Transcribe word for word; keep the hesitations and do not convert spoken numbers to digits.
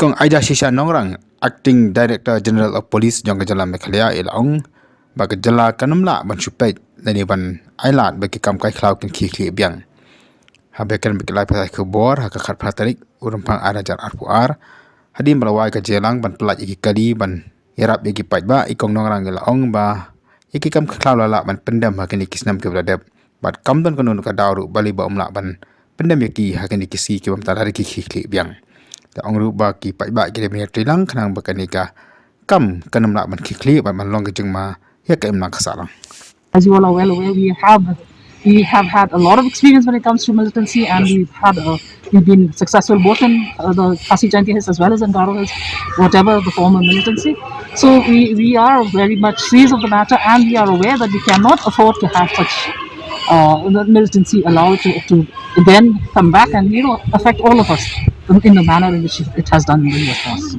Kong Aida Shisha Nongrang, Acting Director General of Police jong ka jylla Meghalaya, i la ong ba ka jylla kan ym lah ban shu peit lane ban ai lad ba ki kam kai khlaw kin khie khlieh biang. Haba kren bad ki lad pathai khubor ha ka khatphra tarik u Rymphang ar hajar arphew ar, hadien ba la wai ka jingïalang ban pyllait ïa ki kali ban ïarap ïa ki paidbah, i Kong Nongrang i la ong ba ïa ki kam kai khlaw la lah ban pyndem ha kine ki snem kiba la dep, bad kam don kano kano ka daw ruh balei ba ym lah ban pyndem ïa ki ha kine ki sngi ki bym pat lada ki khie khlieh biang. La ong ruh ba ki paidbah ki dei ban ïatreilang khnang ba kane ka kam kan ym lah ban khie khlieh bad ban long ka jingma ïa ka imlang ka sahlang. As you all are well aware, we have we have had a lot of experience when it comes to militancy, and we've had a, we've been successful both in uh, the Khasi Jaintia Hills as well as in Garo Hills, whatever the form of militancy. So we, we are very much seized of the matter, and we are aware that we cannot afford to have such uh, militancy allowed to, to again come back and, you know, affect all of us in, in the manner in which it has done in the years past.